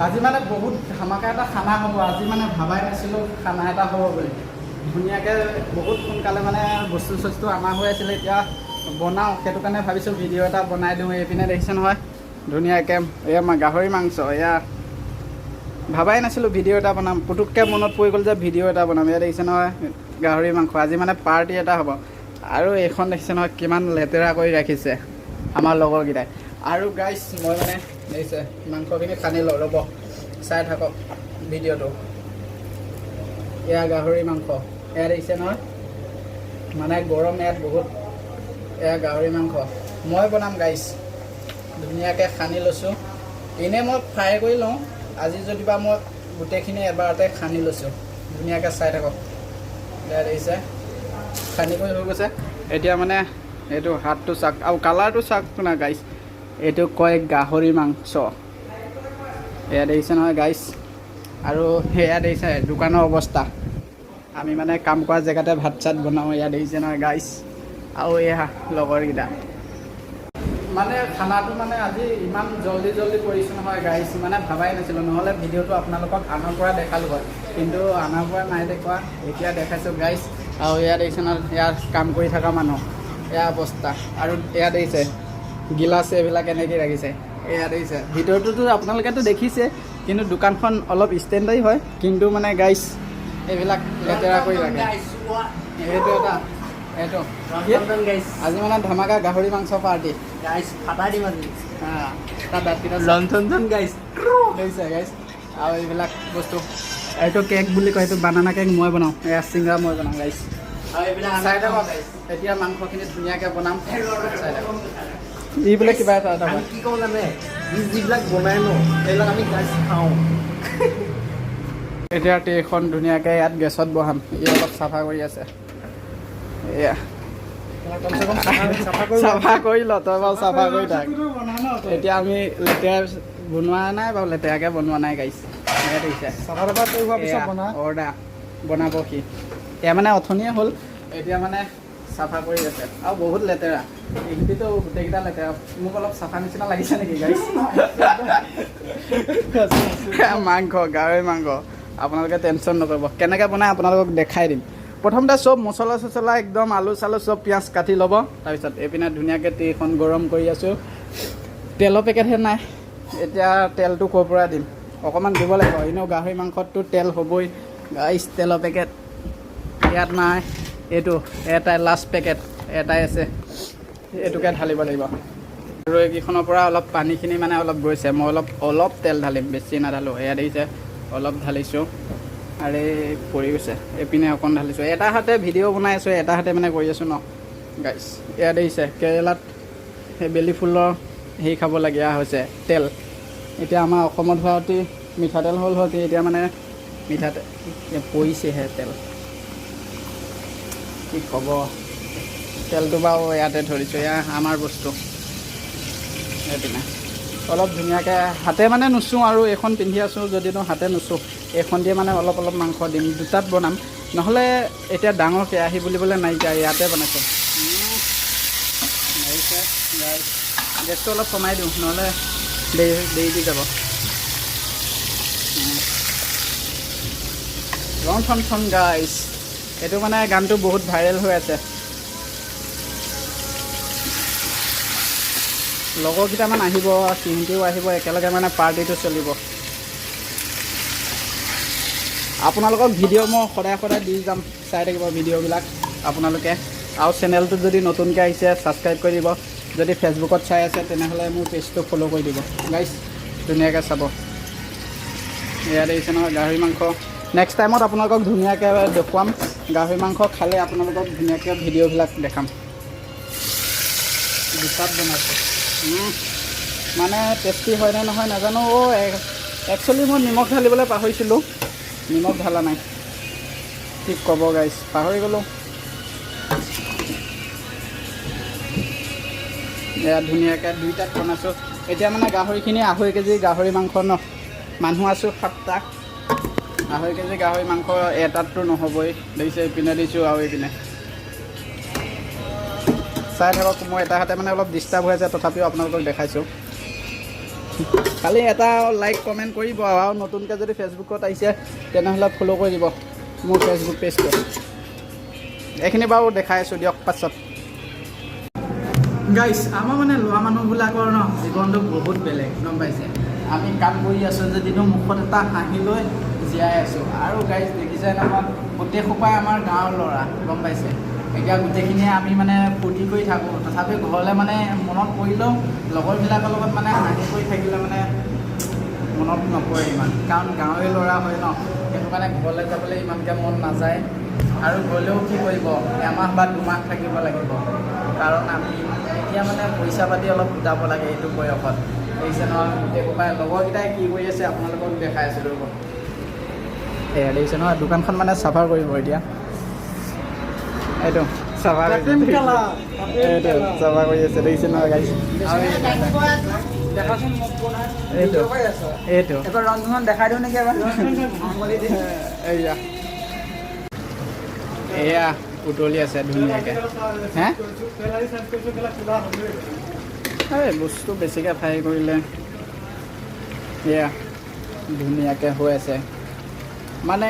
আজি মানে বহুত ধামাকা এটা খানা হ'ব। আজি মানে ভাবাই নাছিলোঁ খানা এটা হ'ব বুলি। ধুনীয়াকৈ বহুত সোনকালে মানে বস্তু চস্তু অনা হৈ আছিলে, এতিয়া বনাওঁ, সেইটো কাৰণে ভাবিছোঁ ভিডিঅ' এটা বনাই দিওঁ। এইপিনে দেখিছে নহয়, ধুনীয়াকৈ এয়া গাহৰি মাংস। এয়া ভাবাই নাছিলোঁ ভিডিঅ' এটা বনাম, পুটুককৈ মনত পৰি গ'ল যে ভিডিঅ' এটা বনাম। এয়া দেখিছে নহয় গাহৰি মাংস, আজি মানে পাৰ্টি এটা হ'ব। আৰু এইখন দেখিছে নহয় কিমান লেতেৰা কৰি ৰাখিছে আমাৰ লগৰকেইটাই। আৰু গাইছ, মই মানে দেখিছে মাংসখিনি সানি লওঁ, ৰ'ব, চাই থাকক ভিডিঅ'টো। এয়া গাহৰি মাংস, এয়া দেখিছে নহয়, মানে গৰম ইয়াত বহুত। এয়া গাহৰি মাংস মই বনাম গাইছ, ধুনীয়াকৈ সানি লৈছোঁ। এনেই মই ফ্ৰাই কৰি লওঁ, আজি যদিবা মই গোটেইখিনি এবাৰতে সানি লৈছোঁ। ধুনীয়াকৈ চাই থাকক। এয়া দেখিছে, সানি কৰি হৈ গৈছে। এতিয়া মানে এইটো হাতটো চাওক আৰু কালাৰটো চাওক না গাইছ। এইটো কয় গাহৰি মাংস। এয়া দেখিছে নহয় গাইছ। আৰু সেয়া দেখিছে দোকানৰ অৱস্থা। আমি মানে কাম কৰা জেগাতে ভাত চাত বনাওঁ। এয়া দেখিছে নহয় গাইছ। আৰু এয়া লগৰকেইটা। মানে খানাটো মানে আজি ইমান জল্দি জল্দি কৰিছোঁ নহয় গাইছ, মানে ভাবাই নাছিলোঁ। নহ'লে ভিডিঅ'টো আপোনালোকক আনৰ পৰা দেখালোঁ হয়, কিন্তু আনাৰ পৰা নাই দেখুওৱা, এতিয়া দেখাইছোঁ গাইছ। আৰু এয়া দেখিছে নহয়, ইয়াত কাম কৰি থকা মানুহ, এয়া অৱস্থা। আৰু এয়া দেখিছে গিলাচ এইবিলাক এনেকৈ ৰাখিছে। এয়া দেখিছে, ভিতৰটোতো আপোনালোকেতো দেখিছে, কিন্তু দোকানখন অলপ ষ্টেণ্ডাৰ্ড হয়, কিন্তু মানে গাইছ এইবিলাক লেতেৰা কৰি ৰাখে। এইটো এটা এইটো আজি মানে ধামাকা গাহৰি মাংস পাৰ্টি। গাইছ, ফাটাই দিম আজি। তাৰ দাঁতকেইটা লঞ্চন গাইছ। দেখিছে গাইছ। আৰু এইবিলাক বস্তু, এইটো কেক বুলি কয়, এইটো বানানা কেক মই বনাওঁ। এয়া চিংৰা মই বনাওঁ গাইছ। আৰু এইবিলাক চাই থাকক, এতিয়া মাংসখিনি ধুনীয়াকৈ বনাম, চাই থাকক। ই বোলে কিবা এটা এটা আমি কয়। কি কওঁ জানে, ই যিবিলাক বনাই ন, সেইবিলাক আমি গাইছ খাওঁ। এতিয়া ট্ৰেখন ধুনীয়াকৈ ইয়াত গেছত বহাম। ই অলপ চাফা কৰি আছে। এয়া কমচে কম চাফা কৰি চাফা কৰি ল তই বাৰু, চাফা কৰি থাক। এতিয়া আমি লেতেৰা বনোৱা নাই বাৰু, লেতেৰাকৈ বনোৱা নাই গাইছ। এয়া দেখিছে। চাফা তাফা কৰি হোৱাৰ পিছত বনা। অৰ্ডাৰ বনাব সি। এয়া মানে অথনিয়ে হ'ল, এতিয়া মানে চাফা কৰি আছে। আৰু বহুত লেতেৰা এইখিনিতো, গোটেইকেইটা লেতেৰা। মোক অলপ চাফা নিচিনা লাগিছে নেকি গাইছ? মাংস, গাহৰি মাংস, আপোনালোকে টেনশ্যন নকৰিব, কেনেকৈ বনাই আপোনালোকক দেখাই দিম। প্ৰথমতে চব মছলা চছলা একদম আলু চালু চব পিঁয়াজ কাটি ল'ব। তাৰপিছত এইপিনে ধুনীয়াকৈ ট্ৰেখন গৰম কৰি আছোঁ। তেলৰ পেকেটহে নাই, এতিয়া তেলটো ক'ৰ পৰা দিম? অকণমান দিব লাগিব, এনেও গাহৰি মাংসততো তেল হ'বই গাইছ। তেলৰ পেকেট ইয়াত নাই, এইটো এটাই লাষ্ট পেকেট এটাই আছে, এইটোকে ঢালিব লাগিব। আৰু এইকেইখনৰ পৰা অলপ পানীখিনি মানে অলপ গৈছে। মই অলপ অলপ তেল ঢালিম, বেছি নাঢালোঁ। এয়া দেখিছে, অলপ ঢালিছোঁ। আৰে, পৰি গৈছে। এইপিনে অকণ ঢালিছোঁ। এটা হাতে ভিডিঅ' বনাই আছোঁ, এটা হাতে মানে কৰি আছোঁ ন গাইছ। এয়া দেখিছে, কেৰেলাত সেই বেলি ফুলৰ হেৰি খাবলগীয়া হৈছে তেল। এতিয়া আমাৰ অসমত হোৱা অতি মিঠাতেল হ'ল হয়, এতিয়া মানে মিঠাতেল পৰিছেহে তেল। কি ক'ব, তেলটো বাৰু ইয়াতে ধৰিছোঁ। এয়া আমাৰ বস্তু। সেইপিনে অলপ ধুনীয়াকৈ হাতে মানে নুচোঁ আৰু এইখন পিন্ধি আছোঁ যদিনো হাতে নুচোঁ, এইখন দিয়ে মানে অলপ অলপ মাংস দিম। দুটাত বনাম, নহ'লে এতিয়া ডাঙৰ কেৰাহী বুলিবলৈ নাইকিয়া, ইয়াতে বনাইছোঁ। আহিছে গাইছ। গেছটো অলপ কমাই দিওঁ, নহ'লে দেৰি দেৰি দি যাব। ৰং থন থন গাইছ, এইটো মানে গানটো বহুত ভাইৰেল হৈ আছে। লগৰকেইটামান আহিব, সিহঁতিও আহিব, একেলগে মানে পাৰ্টিটো চলিব। আপোনালোকক ভিডিঅ' মই সদায় সদায় দি যাম, চাই থাকিব ভিডিঅ'বিলাক আপোনালোকে। আৰু চেনেলটোত যদি নতুনকৈ আহিছে, ছাবস্ক্ৰাইব কৰি দিব। যদি ফেচবুকত চাই আছে, তেনেহ'লে মোৰ পেজটো ফ'ল' কৰি দিব গাইছ। ধুনীয়াকৈ চাব। এয়া দেখিছে নহয় গাহৰি মাংস। নেক্সট টাইমত আপোনালোকক ধুনীয়াকৈ দেখুৱাম। গাহৰি মাংস খালে আপোনালোকক ধুনীয়াকৈ ভিডিঅ'বিলাক দেখাম। দুটাত বনাইছোঁ। মানে টেষ্টি হয়নে নহয় নাজানো। অ', একচুৱেলি মই নিমখ ঢালিবলৈ পাহৰিছিলোঁ, নিমখ ঢালা নাই। কি ক'ব গাইছ, পাহৰি গ'লোঁ। এয়া ধুনীয়াকৈ দুইটাত বনাইছোঁ। এতিয়া মানে গাহৰিখিনি 2.5 কেজি গাহৰি মাংস ন, মানুহ আছোঁ সাতটা, 2.5 কেজি গাহৰি মাংস এটাততো নহ'বই। দেখিছে, এইপিনে দিছোঁ আৰু এইপিনে। চাই থাকক, মই এটা হাতে মানে অলপ ডিষ্টাৰ্ব হৈ আছে, তথাপিও আপোনালোকক দেখাইছোঁ। খালি এটা লাইক কমেণ্ট কৰিব আৰু নতুনকৈ যদি ফেচবুকত আহিছে তেনেহ'লে ফ'ল' কৰি দিব মোৰ ফেচবুক পেজটো। এইখিনি বাৰু দেখাই আছোঁ দিয়ক পাছত। গাইছ, আমাৰ মানে ল'ৰা মানুহবিলাকৰ ন জীৱনটো বহুত বেলেগ, গম পাইছে? আমি কাম কৰি আছোঁ যদিও মুখত এটা হাঁহি লৈ জীয়াই আছোঁ। আৰু গাইছ, দেখিছে নহয়, গোটেই সোপাই আমাৰ গাঁৱৰ ল'ৰা, গম পাইছে? এতিয়া গোটেইখিনিয়ে আমি মানে ফূৰ্তি কৰি থাকোঁ। তথাপি ঘৰলৈ মানে মনত পৰিলেও লগৰবিলাকৰ লগত মানে হাঁহি কৰি থাকিলে মানে মনত নপৰে ইমান, কাৰণ গাঁৱৰে ল'ৰা হয় ন। সেইটো কাৰণে ঘৰলৈ যাবলৈ ইমানকৈ মন নাযায়। আৰু গ'লেও কি কৰিব, এমাহ বা 2 মাহ থাকিব লাগিব, কাৰণ আমি এতিয়া মানে পইচা পাতি অলপ গোটাব লাগে এইটো বয়সত। দেখিছে নহয়, গোটেই সোপাই লগৰকেইটাই কি কৰি আছে আপোনালোকক দেখাই আছিলোঁ, ৰ'ব। এয়া দেখিছে নহয়, দোকানখন মানে চাফা কৰিব এতিয়া। এইটো চাফা কৰিছে, এইটো চাফা কৰি আছে, দেখিছে নহয় গাইছ? আৰু দেখাচোন মোক কোন হয়। এইটো এইটো এবাৰ ৰন্ধন দেখাই দিওঁ নেকি এবাৰ? এয়া এয়া উতলি আছে ধুনীয়াকৈ। হে, এই বস্তু বেছিকৈ ফ্ৰাই কৰিলে। এয়া ধুনীয়াকৈ হৈ আছে। মানে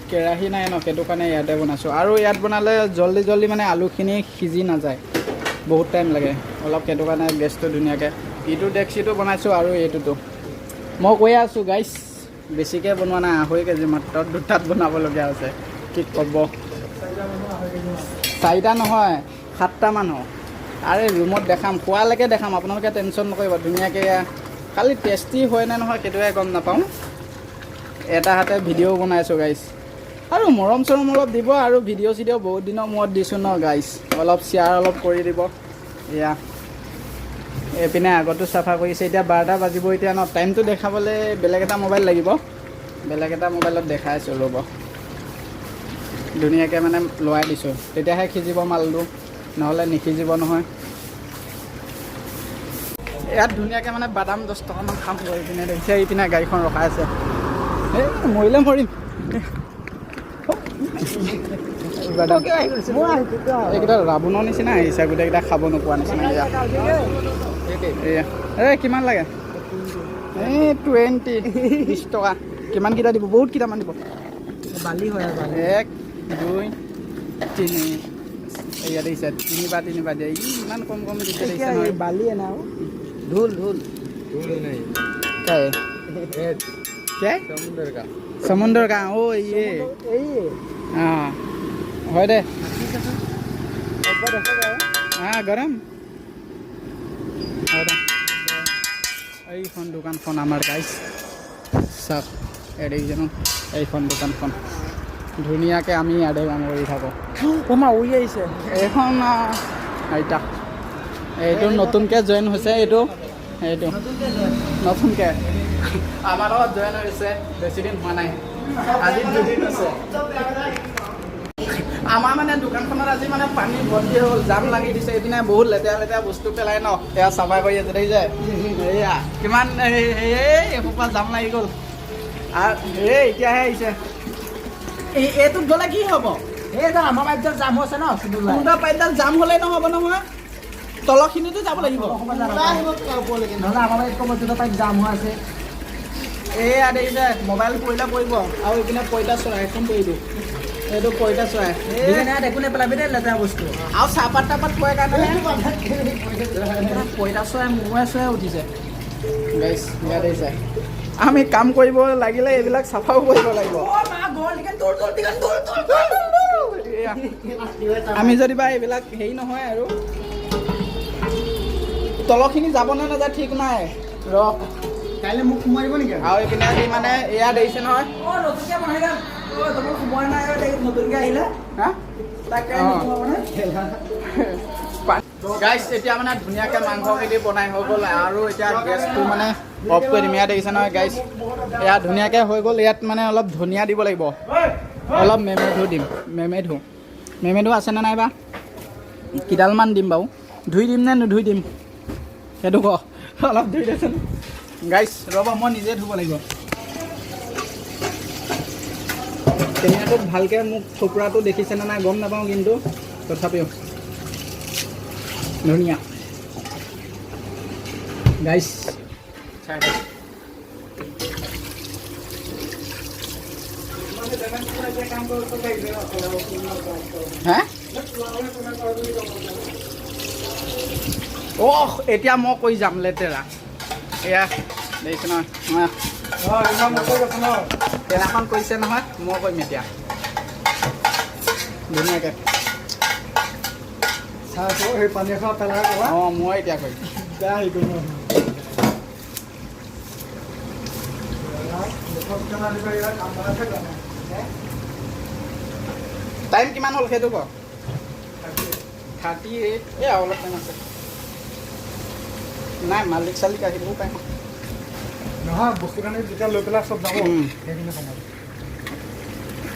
কেৰাহী নাই ন, সেইটো কাৰণে ইয়াতে বনাইছোঁ। আৰু ইয়াত বনালে জল্দি জল্দি মানে আলুখিনি সিজি নাযায়, বহুত টাইম লাগে অলপ। সেইটো কাৰণে গেছটো ধুনীয়াকৈ ইটো ডেক্সিটো বনাইছোঁ আৰু এইটোতো মই কৈয়ে আছোঁ গাইছ, বেছিকৈ বনোৱা নাই, 2.5 কেজি মাত্ৰ, দুটাত বনাবলগীয়া হৈছে। কি ক'ব, চাৰিটা নহয়, সাতটা মানুহ। আৰে ৰুমত দেখাম, খোৱালৈকে দেখাম, আপোনালোকে টেনশ্যন নকৰিব। ধুনীয়াকৈ খালি টেষ্টি হয় নে নহয় সেইটোহে গম নাপাওঁ। এটা হাতে ভিডিঅ' বনাইছোঁ গাইছ। আৰু মৰম চৰম অলপ দিব আৰু ভিডিঅ' চিডিঅ' বহুত দিনৰ মূৰত দিছোঁ ন গাইছ, অলপ শ্বেয়াৰ অলপ কৰি দিব। এয়া এইপিনে আগতো চাফা কৰিছে। এতিয়া 12টা বাজিব এতিয়া ন। টাইমটো দেখাবলৈ বেলেগ এটা মোবাইল লাগিব, বেলেগ এটা মোবাইলত দেখাই আছোঁ, ৰ'ব। ধুনীয়াকৈ মানে লৰাই দিছোঁ, তেতিয়াহে সিজিব মালটো, নহ'লে নিসিজিব নহয়। ইয়াত ধুনীয়াকৈ মানে বাদাম 10 টকামান খাম গৈ পিনে। দেখিছে, এইপিনে গাড়ীখন ৰখাই আছে। এই মৰিলে মৰিম। বাদাম এইকেইটা ৰাৱণৰ নিচিনা আহিছে, গোটেইকেইটা খাব নোপোৱা নিচিনা। এয়া এয়া, এই কিমান লাগে? এই 20, 20 টকা। কিমানকেইটা দিব? বহুত কেইটামান দিব। বালি হয় আৰু বালি। এক, দুই, তিনি। এয়া দেখিছে, তিনিবাৰ তিনিবাৰ দিয়ে। ই ইমান কম কম দিছে, দেখিছে নহয়? বালি না, ধূল ধূল। क्या है? क्या है? समुंदर का ओ ये। এই हाँ, হয় দে। হা, গৰম হয় দে। এইখন দোকানখন আমাৰ গাইছ, চাওক, এই দেখিছে ন, এইখন দোকানখন ধুনীয়াকৈ আমি ইয়াতে কাম কৰি থাকোঁ। অ' মা, উৰি আহিছে। এইখন আইতা, এইটো নতুনকৈ জইন হৈছে। এইটো এইটো নতুনকৈ আমাৰ লগত জইন হৈছে, বেছি দিন হোৱা নাই, আজি 2 দিন হৈছে। আমাৰ মানে দোকানখনত আজি মানে পানী ভৰ্তি হৈ গ'ল, জাম লাগি দিছে। এইপিনে বহুত লেতেৰা লেতেৰা বস্তু পেলাই ন, সেয়া চাফা কৰি আছে, দেখিছে? এয়া কিমান এই এসোপা জাম লাগি গ'ল। আৰু এই এতিয়াহে আহিছে। এই এইটোত গ'লে কি হ'ব? এই আমাৰ পাইপডাল জাম হৈছে ন। কোনটা পাইপডাল জাম হ'লে নহ'ব নহয়, তলখিনিতো যাব লাগিব। নহ'লে আমাৰ পাইপ ক'ব, দুটা পাইপ জাম হৈ আছে। এইয়া দেখিছে, মোবাইল পৰিলে পৰিব। আৰু এইপিনে পইতা চৰাই, কোনটো এইটো? এইটো পইতা চৰাই। সেইকাৰণে একো নেপেলাবি দেই লেতেৰা বস্তু। আৰু চাহপাত তাহপাত খোৱাৰ কাৰণে পইতা চৰাই মোৰে চৰাই উঠিছে। গাইছ, ইয়াত দেখিছে, আমি কাম কৰিব লাগিলে এইবিলাক চাফাও কৰিব লাগিব। এয়া, আমি যদি বা এইবিলাক হেৰি নহয় আৰু তলখিনি যাব নে নাযায় ঠিক নাই ৰ। কাইলৈ মোক সোমাই দিব নেকি? আৰু এইপিনে আজি মানে এয়া দেখিছে নহয়। অ, নতুনকে বনাই যাম। অ, তোমাৰ সোমোৱা নাই, নতুনকে আহিলে। হা। তাকে। অ। মানে গাইছ, এতিয়া মানে ধুনীয়াকৈ মাংসখিনি বনাই হৈ গ'ল আৰু এতিয়া গেছটো মানে অফ কৰি দিম। ইয়াত দেখিছে নহয় গাইছ, এয়া ধুনীয়াকৈ হৈ গ'ল। ইয়াত মানে অলপ ধনিয়া দিব লাগিব, অলপ মেমেধু দিম। মেমেধু, মেমেধু আছেনে নাই বা? কেইডালমান দিম বাৰু। ধুই দিম নে নুধুই দিম সেইটো ক। অলপ ধুই দেচোন গাইছ। ৰ'ব, মই নিজে ধুব লাগিব। কেমেৰাটোত ভালকৈ মোক থোপৰাটো দেখিছেনে নাই গম নাপাওঁ, কিন্তু তথাপিও ধুনীয়া। গাইছ, চাওক। চাই থাকক। হে, অহ, এতিয়া মই কৈ যাম লেতেৰা। এয়া দেখিছে নহয়, সেইদিনাখন কৰিছে নহয়, মই কৰিম এতিয়া ধুনীয়াকৈ। সেই পানী এখন পেলাই। অঁ, মই এতিয়া কৰিম। বেয়া হেৰি কৰিব। টাইম কিমান হ'ল সেইটো ক। 38। এই অলপ টাইম আছে। নাই, মালিক চালিক আহিবও পাৰে। নহয়, বস্তুখিনি যেতিয়া লৈ পেলাই চব যাব, সেইখিনি সময়ত।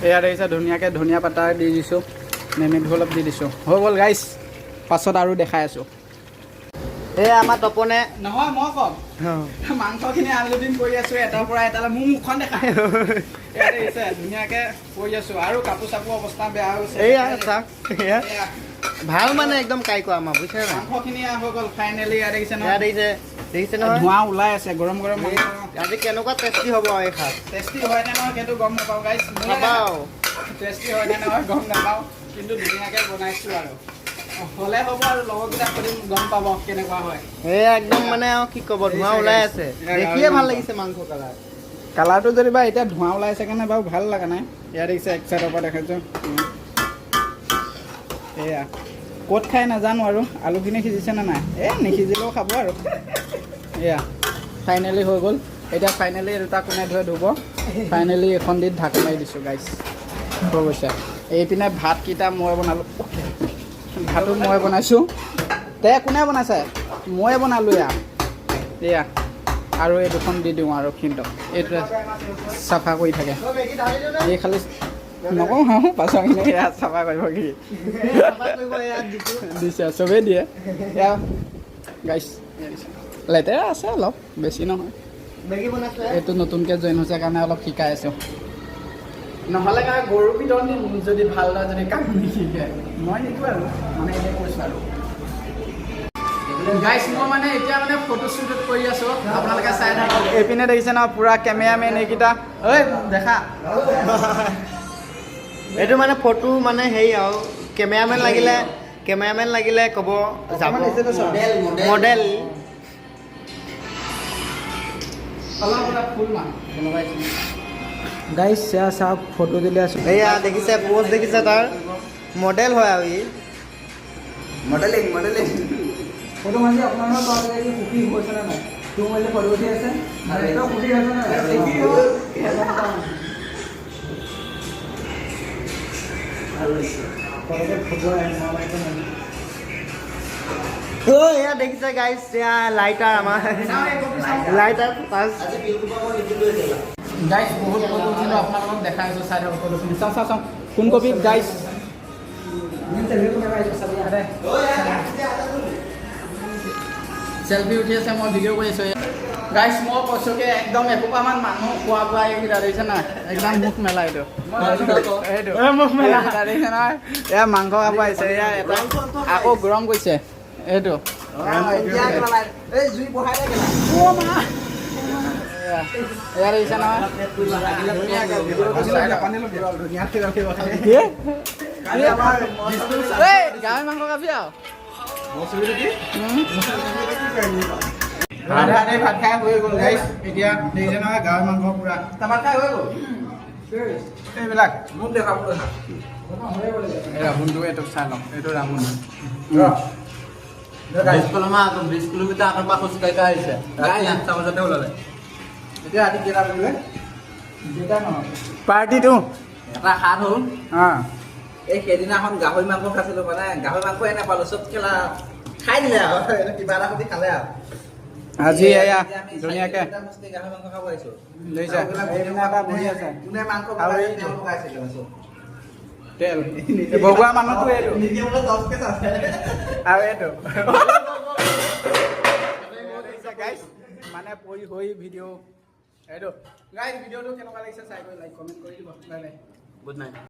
এয়া দেখিছে, ধুনীয়াকৈ ধনিয়া পাতা দি দিছোঁ, নেমু অলপ দি দিছোঁ, হৈ গ'ল গাইছ। পাছত আৰু দেখাই আছোঁ। এই আমাৰ তপনে। নহয়, মই ক'ম। মাংসখিনি আনলোডিং কৰি আছোঁ এটাৰ পৰা এটালৈ। মোৰ মুখখন দেখা। এয়া দেখিছে, ধুনীয়াকৈ কৰি আছোঁ আৰু কাপোৰ চাপোৰ অৱস্থা বেয়া হৈ গৈছে। এইয়া চাওক, এয়া। এয়া। ভাল মানে একদম কাই কোৱা আমাৰ, বুজিছে নাই? মাংসখিনি হৈ গ'ল ফাইনেলি। এয়া দেখিছে এয়া। নহয়? দেখিছে, দেখিছে নহয়? ধোঁৱা ওলাই আছে, গৰম গৰম মাংস। আজি কেনেকুৱা টেষ্টি হ'ব আৰু এই সাজ। টেষ্টি হয় নে নহয় সেইটো গম নাপাওঁ গাইছ। খাবাও। টেষ্টি হয় নে নহয় গম নাপাওঁ, কিন্তু ধুনীয়াকৈ বনাইছোঁ আৰু হ'লে হ'ব আৰু লগৰকেইটাক সুধিম, গম পাব কেনেকুৱা হয়। এয়া একদম মানে আৰু কি ক'ব, ধোঁৱা ওলাই আছে। এয়া। দেখিয়ে ভাল গাহৰি। লাগিছে মাংস কালাৰ। কালাৰটো যেনিবা এতিয়া ধোঁৱা ওলাইছে কাৰণে বাৰু ভাল লগা নাই। ইয়াত দেখিছে, এক চাইডৰ পৰা দেখাইছোঁ। এয়া ক'ত খাই নাজানো আৰু আলুখিনি সিজিছে নে নাই। এই নিসিজিলেও খাব আৰু। এয়া ফাইনেলি হৈ গ'ল। এতিয়া ফাইনেলি এই দুটা কোনে ধুৱে ধুব। ফাইনেলি এখন দি ঢাকোন মাৰি দিছোঁ গাইছ, হৈ গৈছে। এইপিনে ভাতকেইটা মই বনালোঁ, ভাতো মই বনাইছোঁ। তে কোনে বনাইছে? ময়ে বনালোঁ। এয়া এয়া আৰু এই দুখন দি দিওঁ আৰু সিহঁতক। এইটোৱে চাফা কৰি থাকে। এই খালি নকওঁ, হাঁহো পাছৰখিনি এয়া চাফা কৰিব কি দিছে, চবেই দিয়ে। এয়া গাইছ, লেতেৰা আছে অলপ, বেছি নহয়। মেগী বনাইছে। এইটো নতুনকৈ জইন হৈছে কাৰণে অলপ শিকাই আছোঁ। নহ'লে কাৰণে গৰু পিটন দিম যদি ভালদৰে যদি কাম নিশিকে। মই নিদিওঁ আৰু, মানে এনেই কৈছোঁ আৰু। গাইছ, মই মানে এতিয়া মানে ফটো শ্বুট কৰি আছোঁ, আপোনালোকে চাই থাকক। এইপিনে দেখিছে ন, পূৰা কেমেৰামেন এইকেইটা। ঐ দেখা। এইটো মানে ফটো মানে হেৰি আৰু কেমেৰামেন লাগিলে ক'ব যাব। মডেল। অলপ অলপ ফুল মান গাইছ, সেয়া চাওক, ফটো তুলি আছোঁ। এইয়া দেখিছে, পোজ দেখিছে তাৰ, মডেল হয় আৰু ই। Modelling, modelling. ফটো মাৰি আপোনালোকৰ সুখী হৈছে নে নাই? তোৰ মোবাইলে ফটো উঠি আছে, সুখী হৈছে নে নাই? ভাল লাগিছে। ফটো। অ, এয়া দেখিছে গাইছ, এয়া লাইটাৰ, আমাৰ লাইটাৰ পাঁচ। আজি বিলকুল মই নিজে লৈ যাবা। গাইছ, বহুত ফটো উঠিলোঁ, আপোনালোকক দেখাই আছোঁ, চাই থাকক ফটোখিনি। চাওঁ চাওঁ চাওঁ, কোন কপি গাইছ। চেলফি উঠি আছে, মই ভিডিঅ' কৰি আছোঁ। গাইছ, মই কৈছোঁগে, একদম এসোপামান মানুহ খোৱা বোৱা। এইকেইটা দেখিছে নাই? একদম মুখ মেলা এইটো, এইটো মুখ মেলা দেখিছে নহয়? এয়া মাংস খাব আহিছে। এয়া এটা আকৌ গৰম কৰিছে এইটো। এই জুই বহাই দে কেলা। এয়া এয়া দেখিছে নহয়? কি? এই গাহৰি মাংস খাবি আৰু। আধা আধি ভাত খাই হৈ গ'ল গাইছ। এতিয়া দেখিছে নহয়, গাহৰি মাংস পুৰা। তাৰ ভাত খাই হৈ গ'ল। এইবিলাক মোক দেখাব। এই ৰাহুলটো, এইটোক চাই লওঁ, এইটো ৰাহুল। 20 কিলোমিটাৰ, 20 কিলোমিটাৰ আগৰ পৰা খোজ কাঢ়ি কাঢ়ি আহিছে। ৰাতি 8টা বজাতে ওলালে। এতিয়া ৰাতি কেইটা বাজিলে? পাৰ্টিটো। এটা সাত হ'ল। অঁ। এই সেইদিনাখন গাহৰি মাংস খাইছিলো, মানে গাহৰি মাংসয়ে নাপালো, চব খেলা খাই দিলে আৰু এইটো কিবা এটা সৈতে খালে আৰু। আজি এয়া এতিয়া আমি চাৰি ধুনীয়াকে কিলোমিটাৰ খোজ কাঢ়ি গাহৰি মাংস খাব আহিছো। দেখিছে, এইপিনে এটা বহি আছে। কোনে মাংস আৰু বনাইছে? এইটো। তেওঁলোক আহিছিলে চব। তেল বগোৱা মানুহটো এইটো। নিজে বোলে 10 কেছ আছে। আৰু এইটো গাইছ, মানে পৰি হৈ ভিডিঅ' এইটো। গাইছ, ভিডিঅ'টো কেনেকুৱা লাগিছে চাই গৈ লাইক কমেণ্ট কৰি দিব। Bye bye. Good night.